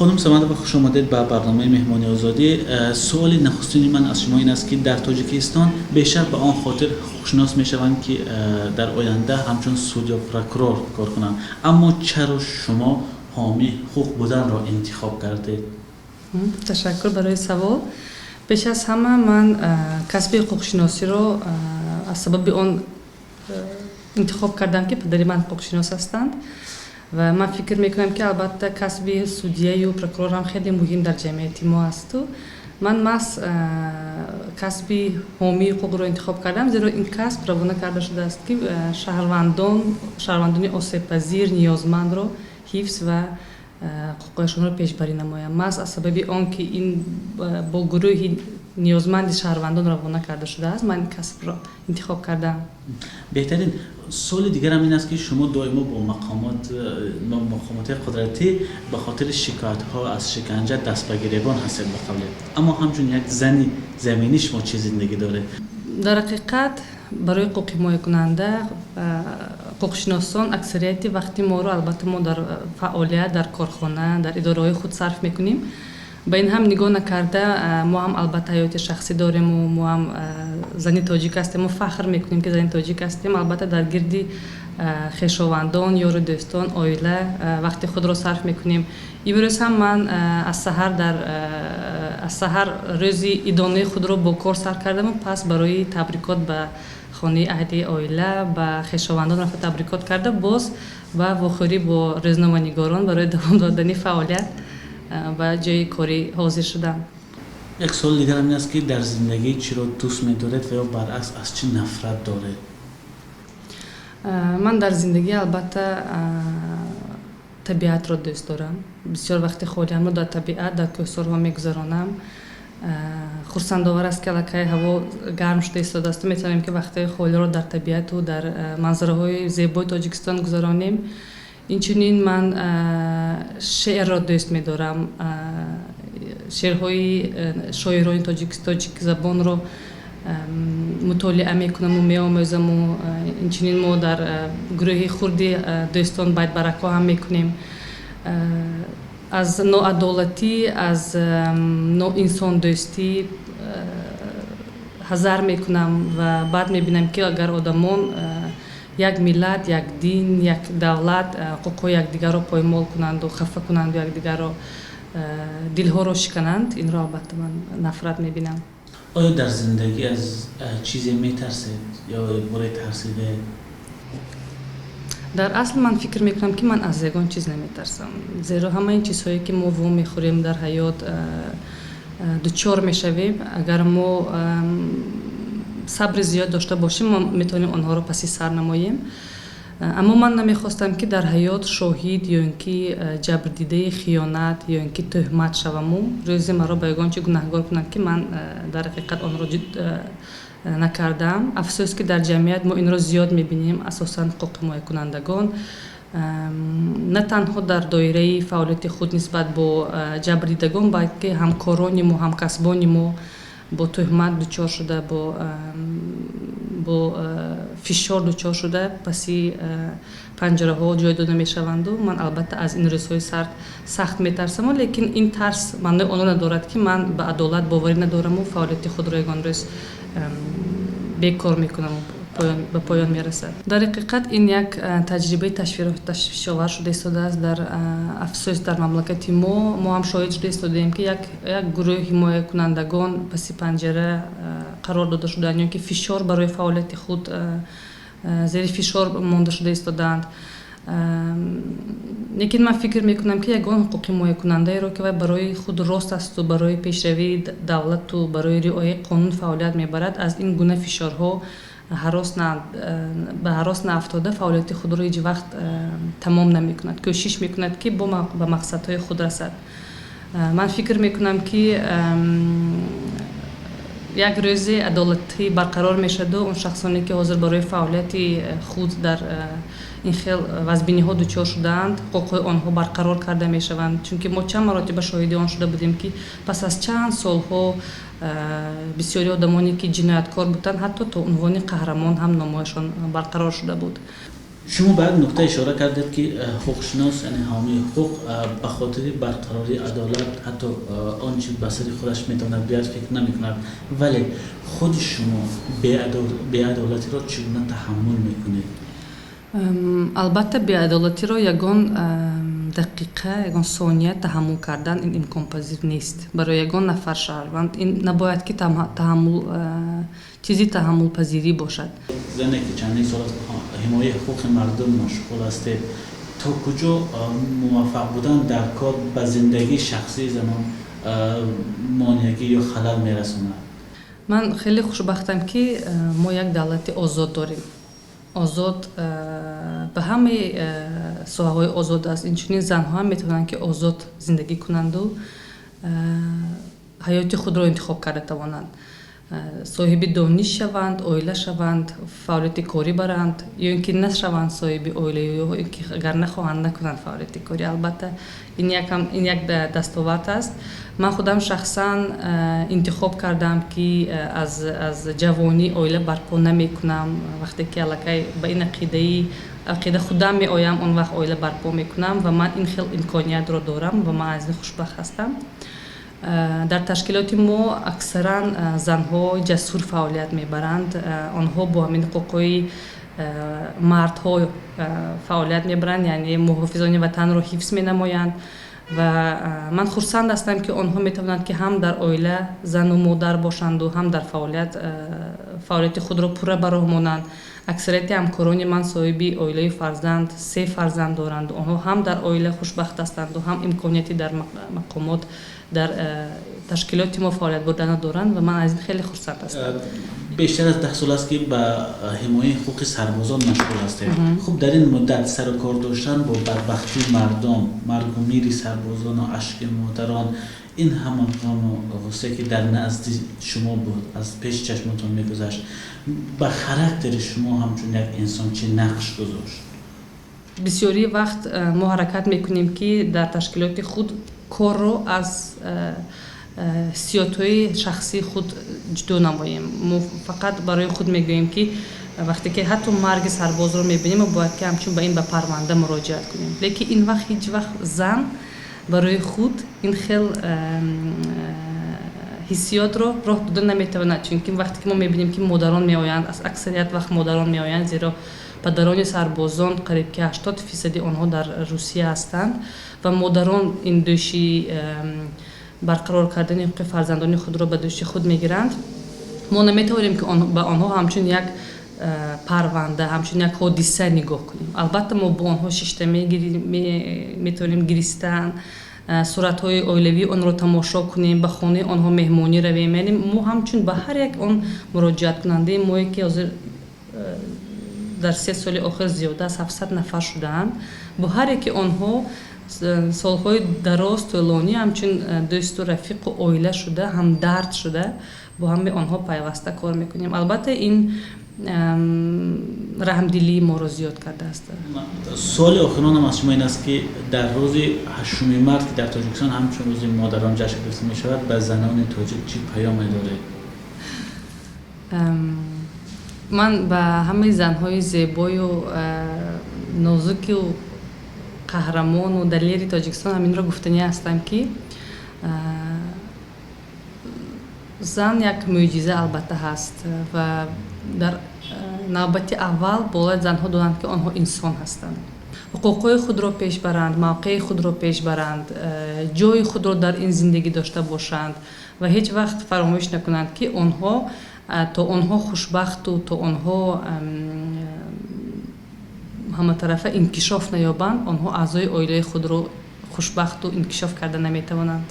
Хонум Самадова, хуш омадед ба барномаи «Меҳмони Озодӣ». Суоли нахустини ман аз шумо ин аст, ки дар Тоҷикистон бештар ба он хотир ҳуқуқшинос мешаванд, ки дар оянда ҳамчун суд ё прокурор кор кунанд. Аммо чаро шумо ҳомии ҳуқуқ буданро интихоб кардед? Ташаккур барои савол. Пеш аз ҳама, ман касби ҳуқуқшиносиро аз сабаби он интихоб кардам, ки падари ман ҳуқуқшинос ҳастанд ва ман фикр мекунам, ки албатта касби судияю прокурор ҳам хеле муҳим дар ҷамъияти мо асту ман маҳз касби ҳомии ҳуқуқро интихоб кардам, зеро ин касб равона карда шудааст, ки шаҳрвандони осебпазир, ниёзмандро ҳифз ва ҳуқуқҳояшонро пешбарӣ намоям. Маҳз аз сабаби он ки ин бо гурӯҳи ниёзманди шаҳрвандон равона карда шудааст, ман ин касбро интихоб кардам. Беҳтарин. Суоли дигарам ин аст, ки шумо доимо бо мақомоти қудратӣ ба хотири шикоятҳо аз шиканҷа даст ба гиребон ҳастед, ба қавле. Аммо ҳамчун як зани заминӣ шумо чӣ зиндагӣ доред? Дар ҳақиқат, барои ҳуқуқҳимоякунанда, ҳуқуқшиносон аксарияти вақти моро албатта мо дар фаъолият, дар корхона, дар идораҳои худ сарф мекунем. Ба ин ҳам нигоҳ накарда, мо ҳам албатта ҳаёти шахсӣ дорему мо ҳам зани тоҷик ҳастем, мо фахр мекунем, ки зани тоҷик ҳастем. Албатта, дар гирди хешовандон, ёру дӯстон, оила вақти худро сарф мекунем. Имрӯз ҳам ман аз саҳар рӯзи идонаи худро бо кор сар кардаму пас барои табрикот ба хонаи аҳли оила, ба хешовандон рафта, табрикот карда, боз ба вохӯрӣ бо рӯзноманигорон барои давом додани фаъолият ба ҷои корӣ ҳозир шудам. Як суоли дигарам ин аст, ки дар зиндагӣ чиро дӯст медоред ва ё баръакс, аз чӣ нафрат доред? Ман дар зиндагӣ албатта табиатро дӯст дорам. Бисёр вақти холиамро дар табиат, дар кӯҳсорҳо мегузаронам. Хурсандовар аст, ки аллакай ҳаво гарм шуда истодаасту метавонем, ки вақтҳои холиро дар табиату дар манзараҳои зебои Тоҷикистон гузаронем. Инчунин ман шеърро дӯст медорам, шеърҳои шоирони тоҷикзабонро мутолиа мекунаму меомӯзаму инчунин мо дар гурӯҳи хурди дӯстон байтбаракҳо ҳам мекунем. Аз ноадолатӣ, аз ноинсондӯстӣ ҳазар мекунам ва баъд мебинам, ки агар одамон як миллат, як дин, як давлат ҳуқуқҳои якдигарро поймол кунанду хафа кунанду якдигарро дилҳоро шикананд, инро албатта ман нафрат мебинам. Оё дар зиндагӣ аз чизе метарсед ё боре тарсидед? Дар асл, ман фикр мекунам, ки ман аз ягон чиз наметарсам, зеро ҳамаи ин чизҳое, ки мо вомехӯрем дар ҳаёт, дучор мешавем, агар мо сабри зиёд дошта бошем, мо метавонем онҳоро паси сар намоем. Аммо ман намехостам, ки дар ҳаёт шоҳид ё ин ки ҷабрдидаи хиёнат ё ин ки тӯҳмат шаваму рӯзе маро ба ягон чи гунаҳгор кунанд, ки ман дар ҳақиқат онро накардаам. Афсӯс, ки дар ҷамъият мо инро зиёд мебинем. Асосан ҳуқуқҳимоякунандагон на танҳо дар доираи фаъолияти худ нисбат бо ҷабрдидагон, балки ҳамкорони мо, ҳамкасбони мо бо тӯҳмат дучор шуда, бо фишор дучор шуда, паси панҷараҳо ҷой дода мешаванду ман албатта аз ин рӯзҳои сард сахт метарсаму лекин ин тарс маънои онро надорад, ки ман ба адолат боварӣ надораму фаъолияти худро ягон рӯз бекор мекунаму ба поён мерасад. Дар ҳақиқат, ин як таҷрибаи ташвишовар шуда истодааст. Дар афсӯс, дар мамлакати мо мо ҳам шоҳид шуда истодаем, ки як гурӯҳи ҳимоякунандагон паси панҷара қарор дода шудаанд ё ки фишор барои фаъолияти худ зери фишор монда шуда истодаанд. Лекин ман фикр мекунам, ки ягон ҳуқуқҳимоякунандаеро, ки вай барои худ рост асту барои пешравии давлату барои риояи қонун фаъолият мебарад, аз ин гуна фишорҳо ба ҳарос наафтода, фаъолияти худро ҳеҷ вақт тамом намекунад, кӯшиш мекунад, ки ба мақсадҳои худ расад. Ман фикр мекунам, ки як рӯзе адолатӣ барқарор мешаваду он шахсоне, ки ҳозир барои фаъолияти худ дар ин хел вазбиниҳо дучор шудаанд, ҳуқуқҳои онҳо барқарор карда мешаванд, чунки мо чанд маротиба шоҳиди он шуда будем, ки пас аз чанд солҳо бисёри одамоне, ки ҷинояткор буданд, ҳатто то унвони қаҳрамон ҳам номҳояшон барқарор шуда буд. Шумо ба як нукта ишора кардед, ки ҳуқуқшинос, яъне ҳомии ҳуқуқ, ба хотири барқарории адолат ҳатто он чи ба сари худаш метавонад биёяд, фикр намекунад. Вале худи шумо беадолатиро чӣ гуна таҳаммул мекунед? Албатта, беадолатиро ягон дақиқа, ягон сония таҳаммул кардан ин имконпазир нест барои ягон нафар шаҳрванд. Ин набояд ки таҳаммул чизи таҳаммулпазирӣ бошад. Зане ки чандин сол аст ҳимояи ҳуқуқи мардум машғул ҳастед, то куҷо муваффақ будан дар кор ба зиндагии шахсии занон монеагӣ ё халал мерасонад? Ман хеле хушбахтам, ки мо як давлати озод дорем. Озод ба ҳамаи соҳаҳои озод аст. Инчунин занҳо ҳам метавонанд, ки озод зиндагӣ кунанду ҳаёти худро интихоб карда тавонанд, соҳиби дониш шаванд, оила шаванд, фаъолияти корӣ баранд ё ин ки нашаванд соҳиби оила, ё ин ки агар нахоҳанд, накунанд фаъолияти корӣ. Албатта, ин як дастовард аст. Ман худам шахсан интихоб кардам, ки аз ҷавонӣ оила барпо намекунам. Вақте ки аллакай ба ин ақида худам меоям, он вақт оила барпо мекунам ва ман ин хел имкониятро дорам ва ман аз ин хушбахт ҳастам. Дар ташкилоти мо аксаран занҳо ҷасур фаъолият мебаранд. Онҳо бо ҳамин ҳуқуқҳои мардҳо фаъолият мебаранд, яъне муҳофизони ватанро ҳифз менамоянд. Ва ман хурсанд ҳастам, ки онҳо метавонанд, ки ҳам дар оила зану модар бошанду, ҳам дар фаъолияти худро пурра ба роҳ монанд. Аксарияти ҳамкорони ман соҳиби оилаю фарзанд, се фарзанд доранд. Онҳо ҳам дар оила хушбахт ҳастанду, ҳам имконияти дар мақомот, дар ташкилоти мо фаъолият бурдана доранд ва ман аз ин хеле хурсанд ҳастам. Бештар аз 10 сол аст, ки ба ҳимояи ҳуқуқи сарбозон машғул ҳастед. Хуб, дар ин муддат сару кор доштан бо бадбахтии мардум, маргу мири сарбозону ашки модарон, ин ҳама ғаму ғуссе, ки дар назди шумо буд, аз пеши чашмотон мегузашт, ба характери шумо ҳамчун як инсон чӣ нақш гузошт? Бисёри вақт мо ҳаракат мекунем, ки дар ташкилоти худ корро аз ҳиссиётҳои шахсии худ ҷудо намоем. Мо фақат барои худ мегӯем, ки вақте ки ҳатто марги сарбозро мебинем, мо бояд ки ҳамчун ба ин ба парванда муроҷиат кунем. Лекин ин вақт ҳеҷ вақт зан барои худ ин хел ҳиссиётро роҳ дода наметавонад, чунки вақте ки мо мебинем, ки модарон меоянд, аз аксарият вақт модарон меоянд, зеро падарони сарбозон қариб ки 80 фисади онҳо дар Русия ҳастанд ва модарон ин дӯши барқарор кардани ҳуқуқи фарзандони худро ба дӯши худ мегиранд. Мо наметавонем, ки ба онҳо ҳамчун як парванда, ҳамчун як ҳодиса нигоҳ кунем. Албатта, мо бо онҳо шишта метавонем, гиристан, суратҳои оилавии онро тамошо кунем, ба хонаи онҳо меҳмонӣ равем. Яъне мо ҳамчун ба ҳар як он муроҷиаткунандаи мое, ки ҳозир дар 3 соли охир зиёда аз 700 нафар шудаанд, бо ҳар яки онҳо солҳои дароз, тӯлонӣ ҳамчун дӯсту рафиқу оила шуда, ҳамдард шуда, бо ҳамаи онҳо пайваста кор мекунем. Албатта, ин раҳмдилии моро зиёд кардааст. Суоли охиронам аз шумо ин аст, ки дар рӯзи 8-уми март, ки дар Тоҷикистон ҳамчун рӯзи модарон ҷашн гирифта мешавад, ба занони тоҷик чӣ паёме доред? Ман ба ҳамаи занҳои зебою нозуку қаҳрамону далери Тоҷикистон ҳаминро гуфтанӣ ҳастам, ки зан як мӯъҷиза албатта ҳаст ва дар навбати аввал бояд занҳо донанд, ки онҳо инсон ҳастанд, ҳуқуқҳои худро пеш баранд, мавқеи худро пеш баранд, ҷои худро дар ин зиндагӣ дошта бошанд ва ҳеҷ вақт фаромӯш накунанд, ки онҳо то онҳо хушбахту то онҳо ҳаматарафа инкишоф наёбанд, онҳо аъзои оилаи худро хушбахту инкишоф карда наметавонанд.